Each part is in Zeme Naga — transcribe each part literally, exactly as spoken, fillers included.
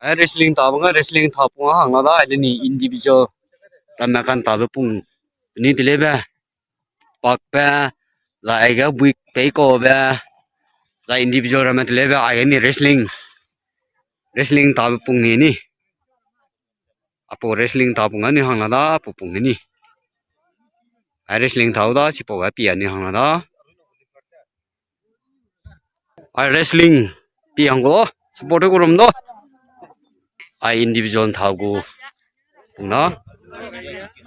Ai wrestling ta bang, wrestling ta pung a hang la da, ai le ni individual ramme kan ta be pung. Ni tele be. Pak be, zai aige buik pei ko be, zai individual ramme tele be, aige ni wrestling. Wrestling ta be pung ni ni. Apo wrestling ta pung a ni hang la da, apo pung ni. Ai wrestling ta da, si po ga pi a ni hang la da. Ai wrestling pi hang ko, support ko rum do. Ai individual ta gu. Pung na.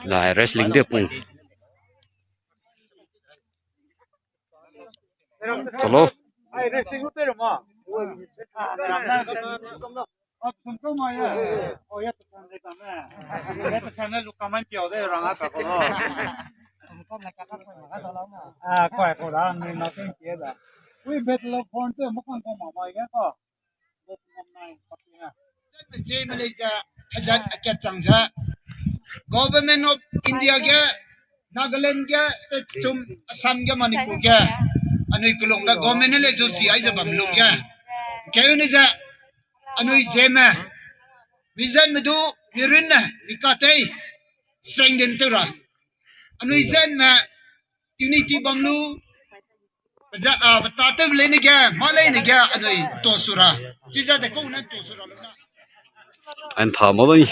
Ai wrestling de pung. Chalo. Zeme lei ze, hezat akat chang ze. Government of India ge, Nagaland ge, state chum, Assam ge, Manipur ge, anui kelung ge government ne le zu si ai ze bam lung ge. Keu ne ze, anui zeme, mi zat me du, mi run ne, mi katei, strengthen tew ra. Anui zat me, unity bam lu, Peza, a, peta tew lei ne ge, ma lei ne ge, anui to sura. Chiza de kau ne to sura lu na. An tha ma bai.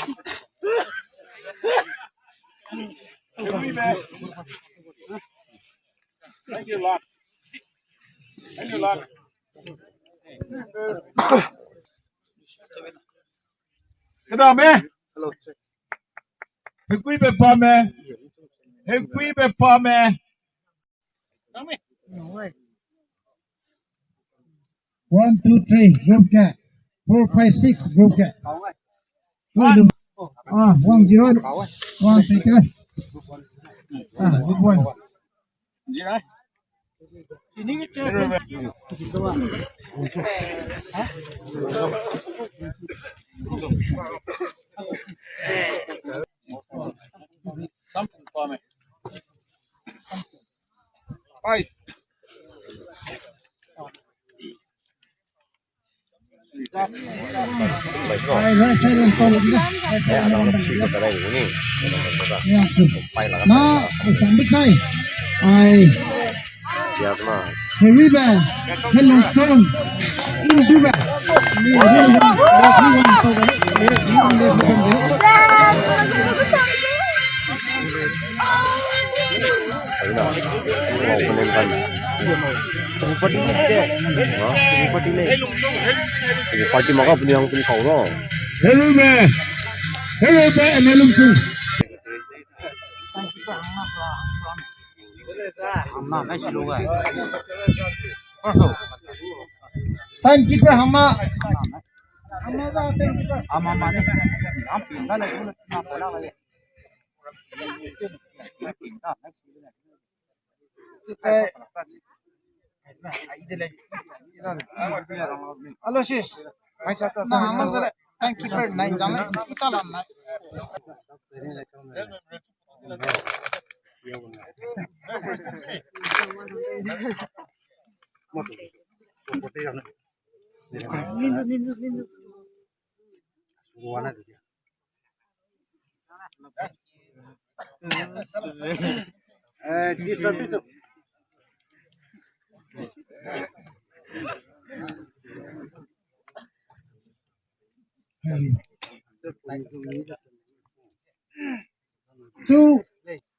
Kedame. Hekui be pa me. Hekui be pa me. One, two, three, group ke. Four, five, six, group ke. One, ah, one, zero. One, three, three. Ah, group one. Ai, right side and forward. Right side and forward. Na, ai, sambe kai. Ai. Heribe, helung chong, indibe. Party maka puni hang puni kau no. Heribe, heribe, helung chong. Timekeeper hangna. Aloysius, na hangna zere. Timekeeper nai zang le, ita lam nai. Chu,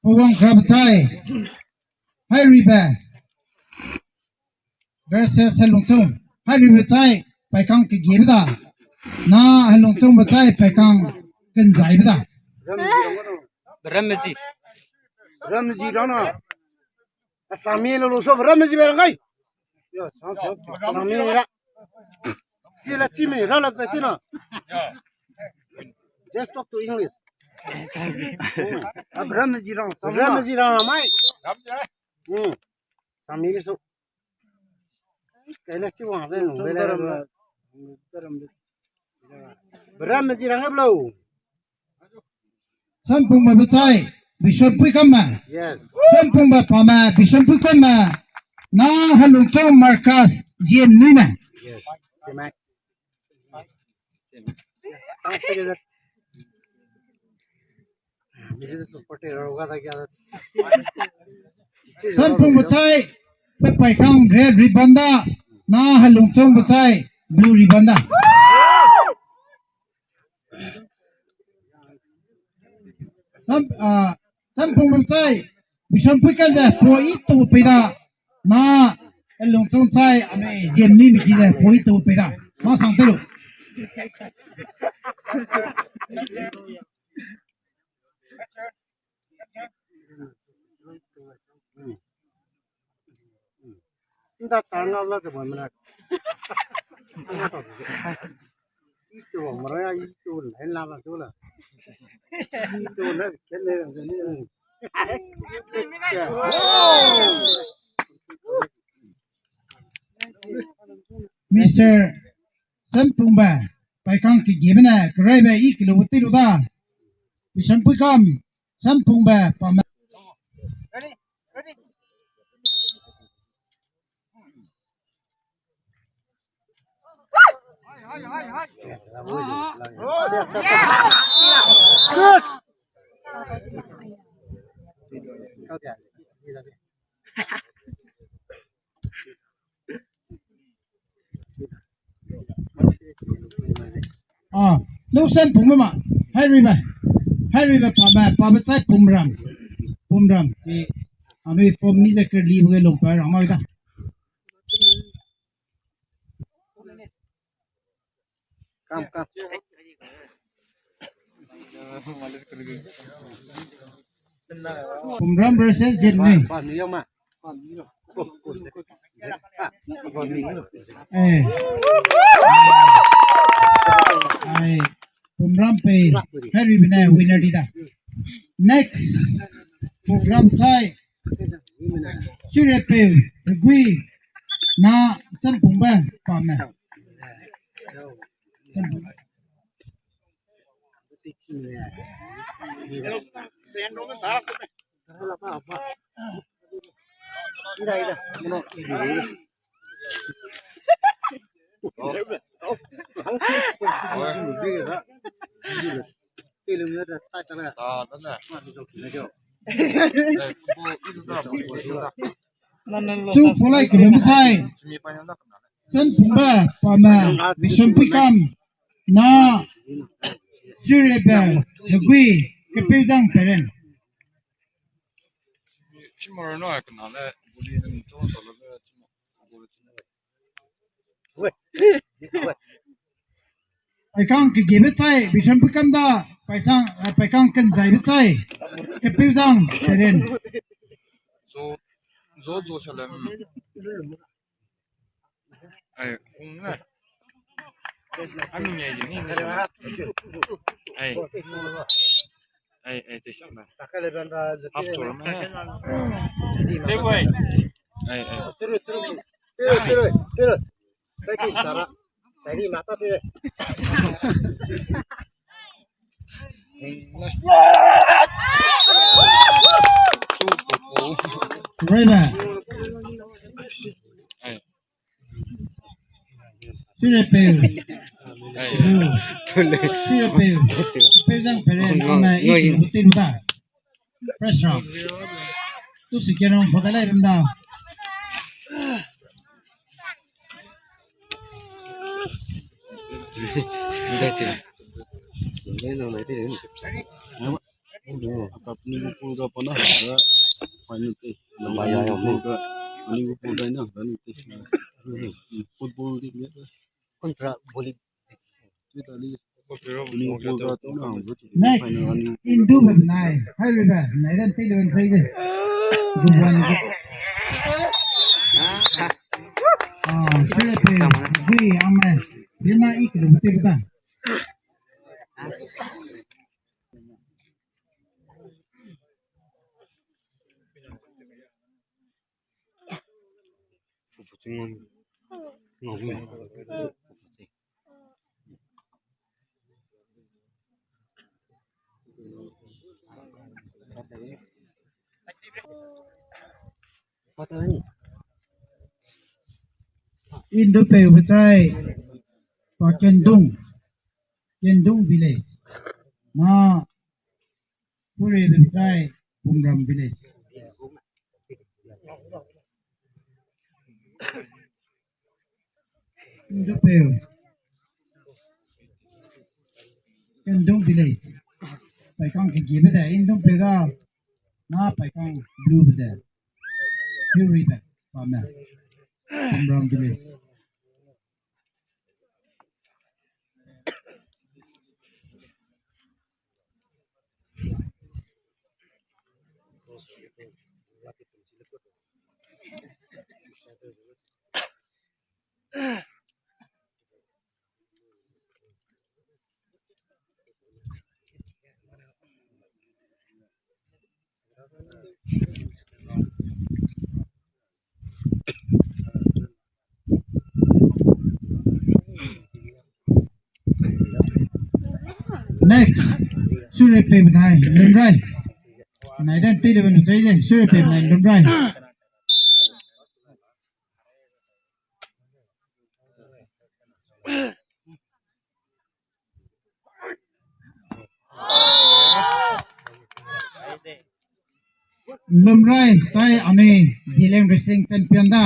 Pawang Krabchai, Hairibe versus Helungchung, Hairibe chai paikang kegiebe da, na Helungchungbe chai paikang kenzaibe da. Beram meji. Beram meji rana. Asami lo lo so beram meji berang kai. Yo, sang, sang, sang mi ra. Di la chi mi ra la pe ti na. Just talk to English. Abraham Jirang, Abraham Jirang mai. Hmm. Sami so. Kena chi wang de nung bele. Abraham Jirang blo. Sampungbe bechai, Bishopui kamme. Yes. Sampungbe pame, Bishopui kamme. Na Helungchung Marcus, Jien nuime. Yes. Amen. Sampung Bechai, pe paikang red ribbon da, na Helungchung Bechai blue ribbon da. Sam, ah, Sampung Bechai, Bishampui kan ze poi tu pei da, na Helungchung chai, ane Ziemni miki ze poi tu pei da. Ma sang te lu. Nda tarna la ke bamra. Itu mara itu la la tu la. Itu la kene ni. Mister Sampungbe, paikang kegiebe ne keraibe i kelu te lu da. Bishampui kam, Sampungbe, pame. Ah, lu Sampungbe ma. Hairibe. Hairibe pame, pame chai Pumram. Pumram. Ki, anui form ni ze kerli bu ge lung pa rang mai da. Kam, kam. Pumram versus Ziemni. Ba, ba, ni yau ma. Eh. Ai, Pumram pe, hairibe ne winner di da. Next, Pumram chai. Sirepeu, Hegui, na Sampungbe, pame. Chu polai kebe mechai. Sampungbe, pame, Bishampui kam, na, Sirepeu, Hegui, Kepeizang peren. Paikang kegiebe chai, Bishampui kam da, paisang, eh, paikang kenzaibe chai, Kepeizang peren. Zo, zo, zo, salem. Ai, ung na. Ami ngai di ni, ni sa. Ai. Ai, ai, te sa na. Half tour me. Te wai. Ai, ai. Turu, turu. Turu, turu, turu. Tadi, tara. Tadi, mata te. Right back. Ai. Sirepeu. Sirepeu. Kepeizang peren, na i tu te lu da. First round. Tu second round, photo lai benda. Football di. Next, Indu benai, hai ribe, nai ran te ran te de. Gubuan ge. Ah, sure pe, gui ang nai. Bina ik lu te da. Indu peu bechai, pa kendung. Kendung Village. Na, Purebe Chai, Pumram Village. Indupeu. Kendung Village. Paikang kegiebe de, Indupeu da. Na paikang blue be de. Purebe, pame. Pumram Village. Next, Surepeu benai Lumrai. Nai dan tei le benu chai le, Surepeu benai Lumrai. Lumrai chai anui Zeliang Wrestling Champion da.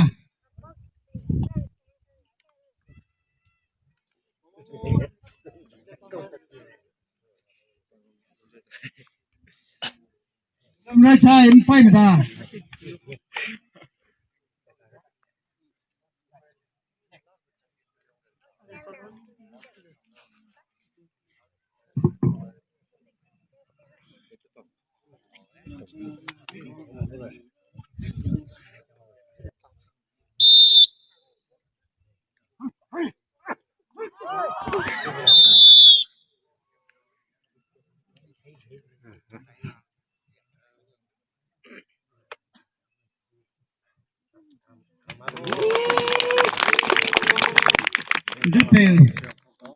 Lumrai chai mpaime da. Dupeu,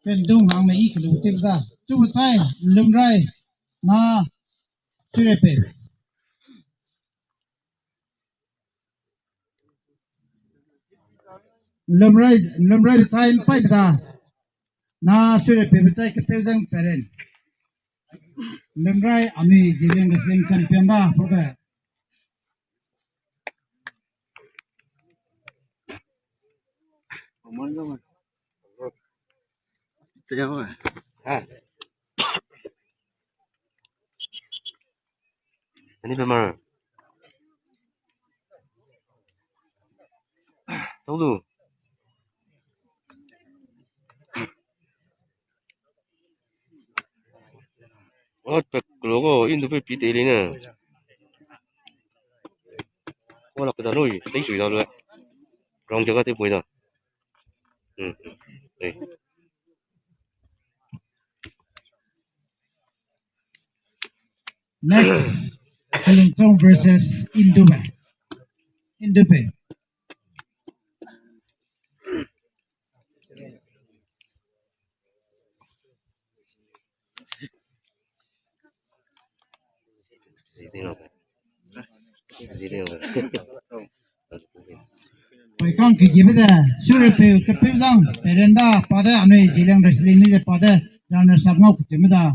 Kendung hangme i kelu teu da. Chu chai, Lumrai, na, Surepeu. Lumrai, Lumrai bechai mpaime da. Na Surepeu bechai kepeu zang peren. Lumrai anui Zeliang Wrestling Champion da, pau da. Ani pe mar. Tau du. Ot pe kelo ko, Indupeu pi tei lei ne. Ko lak da loi, tei sui da loi. Ground jaga tei poi da. Hmm. Eh. Next, Kalingchong versus Indupeu. Indupeu. Paikang kegiebe de, Surepeu kepeu zang, peren da, pa de, anui Zeliang Wrestling ni de pa de, runner-up ngau kecheme da.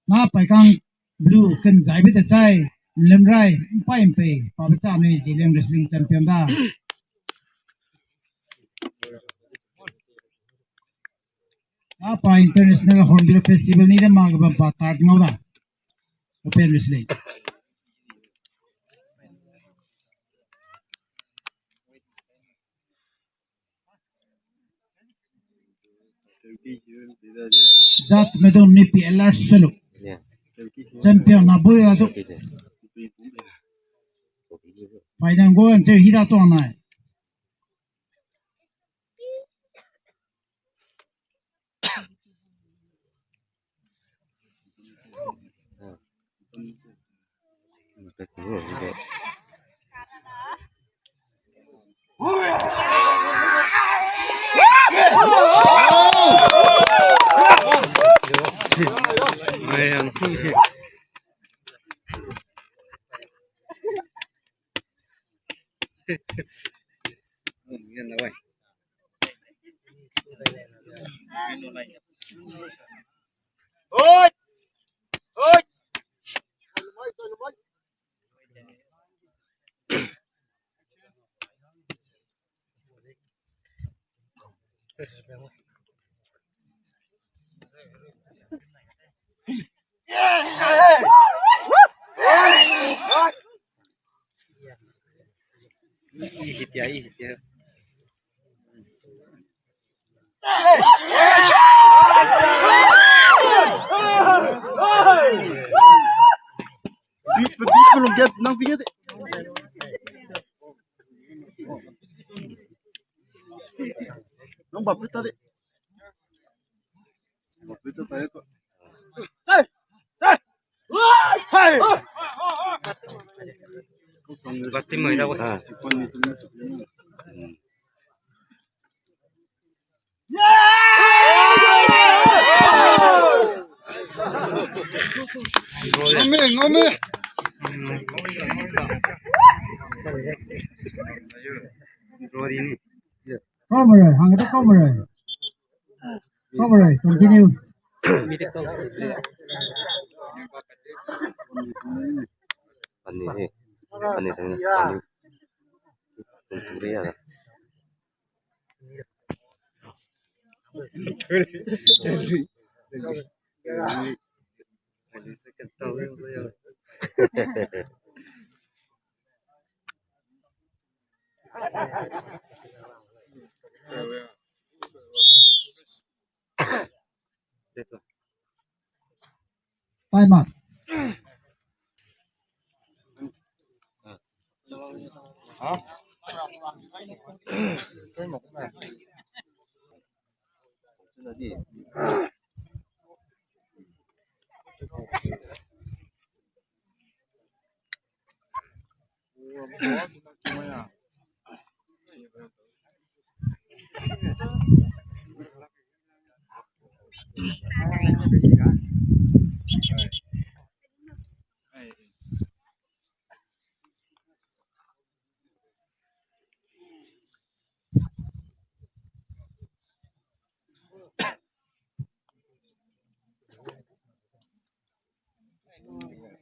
Na paikang blue kenzaibe de chai, Lumrai, mpaime pei, pa bechai anui Zeliang Wrestling Champion da. Apa International Hornbill Festival ni de ma ge bam pa third ngau da. Open wrestling. Judge medon ni pi elar selu. Champion na bui la tu. Final go ante hida tu anai. Hitia, hitia. Nang bapita de. Bapita tayo ko. Gati mai da wa. Ah. Ngome, ngome. Kamera, hangge kamera. Kamera, continue. Ani, ani, ani, ani. Tung tung re ya. Time up.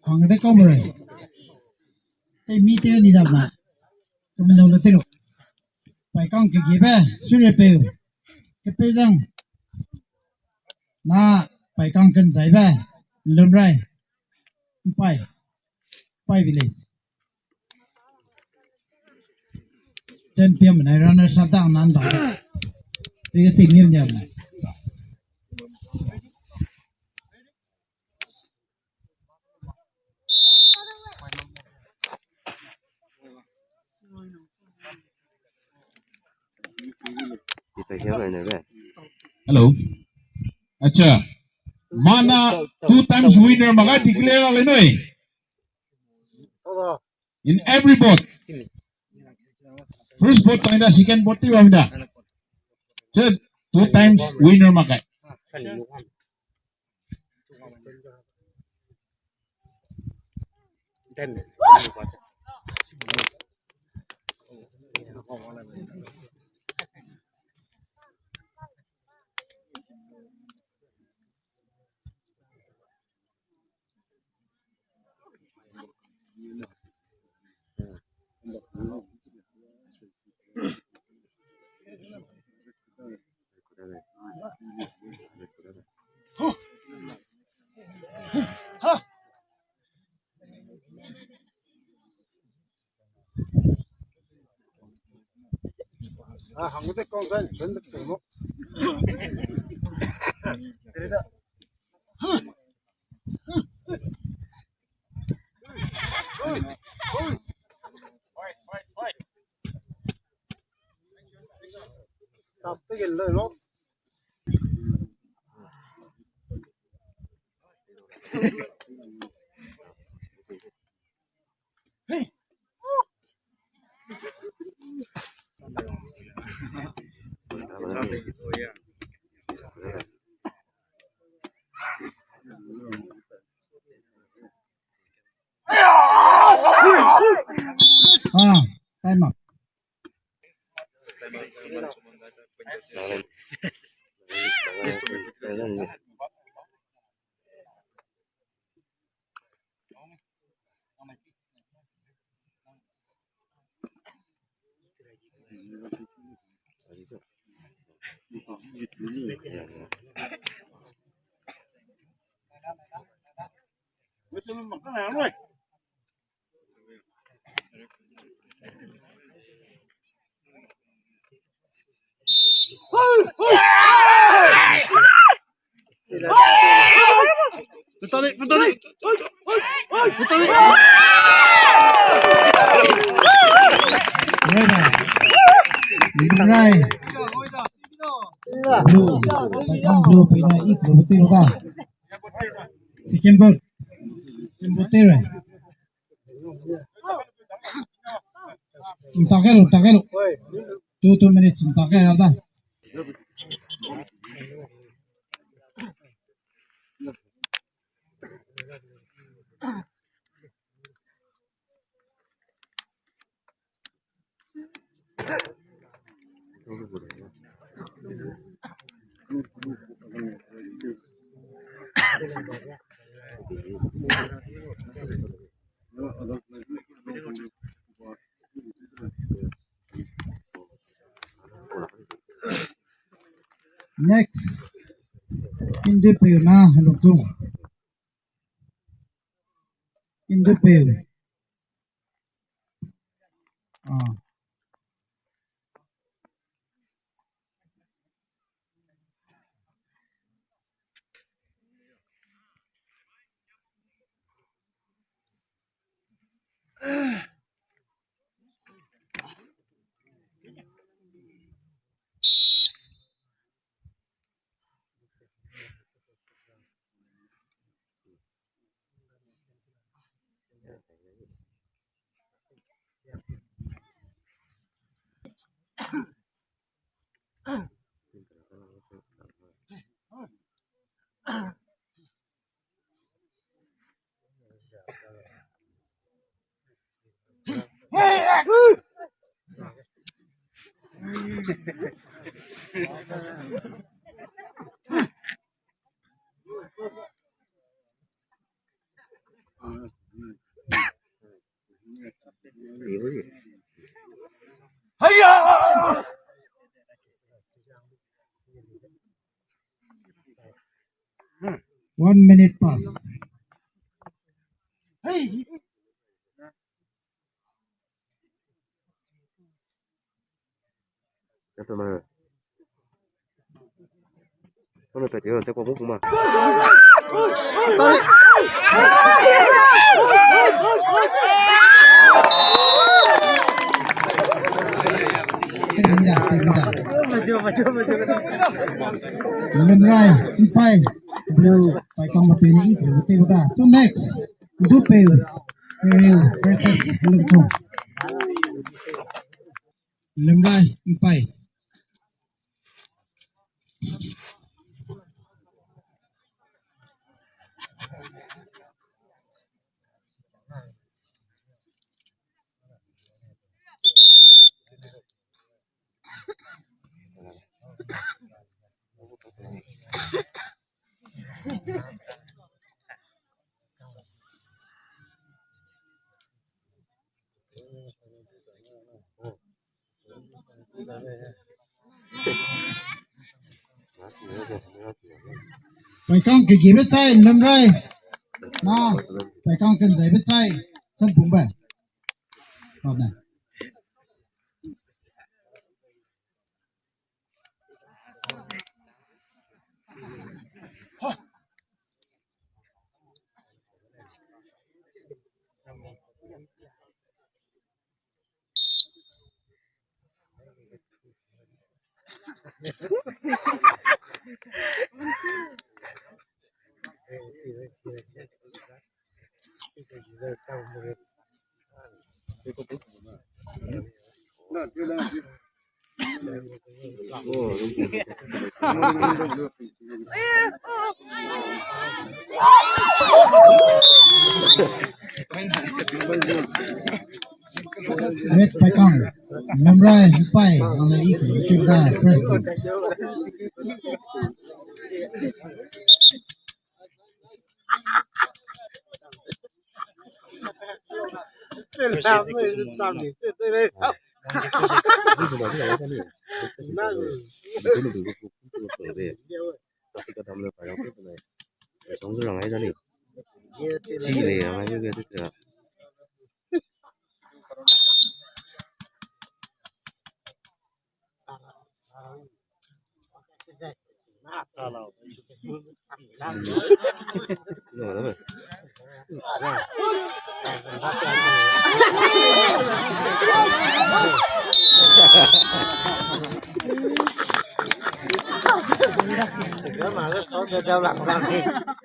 Hangge de kamera. Tei mi tei ni dam na. Kemeno le tei lo. Paikang kegiebe, sure peu. Kepeu zang. Na paikang kenzaibe. Lumrai. Mpai. Mpai village. Champion benai runners up dang nan dang. Tei team ni dam na. Hello. Acha. Mana two times winner maga declare le noi. In every boat. First boat tangda second boat ti wangda. So two times winner maga. Ah, time up. Right. Blue, blue, blue, pina ik lo bete lo da. Second vote. Second vote re. Ntakelo, ntakelo. Two, two minutes, ntakelo da. Next. Indepeu na, hello, Chung. Indepeu. Ah. One minute pass. Lemrai, Mpai, Blue, Paikang Mapei ne i, Blue, Tei Bata. To next, Dupeu, Ariel versus Lungchung. Lemrai, Mpai. Paikang kegibe chai, Lemrai. Na, Paikang kenzaibe chai, Sampungbe. Amen. Red Paikang, Lemrai Mpai, ame i ke sida, Red. Chi le ya, mai ge te.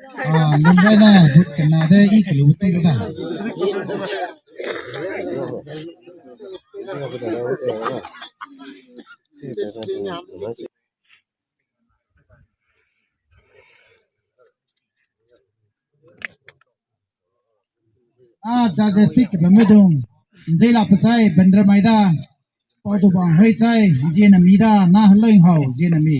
Ah, Lumrai ne but kena de i kelu te lu da. Ah, judges tik kebe medung. Nzei la pechai, bendre mai da. Pau du bang hoi chai, ziena mi da, na heloi hau, ziena mi.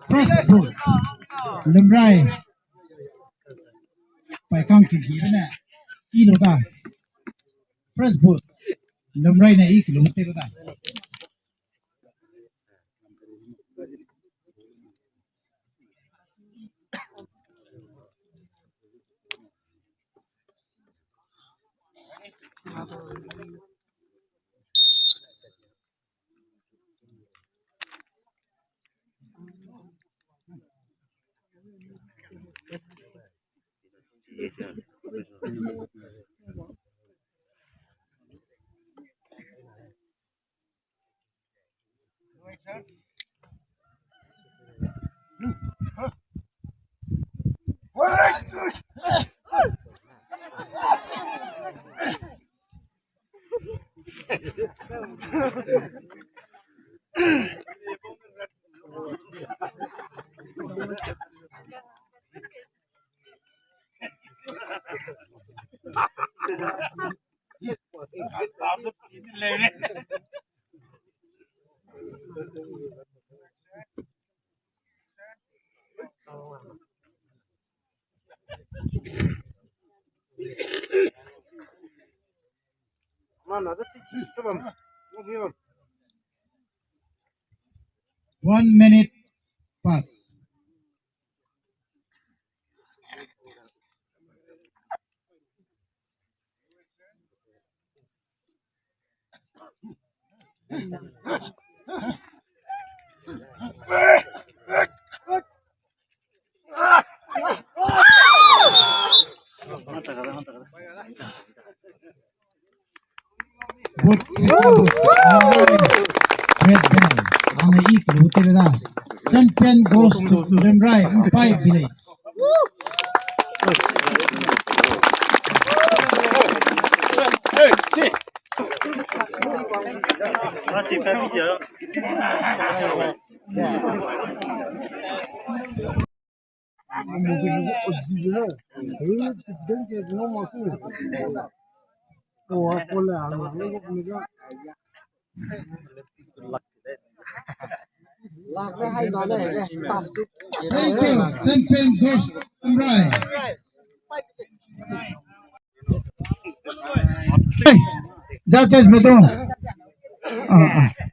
First ball. Lumrai. Paikang ki gi ne. I lo da. First ball. Lumrai ne i kelu te lo da. One minute pass. Good. Great ball. Ane i kelu te da. Champion goes to Lumrai, Mpai Village. Thank you. Champion goes to Lumrai. Hey, judges medung. Ah, ah.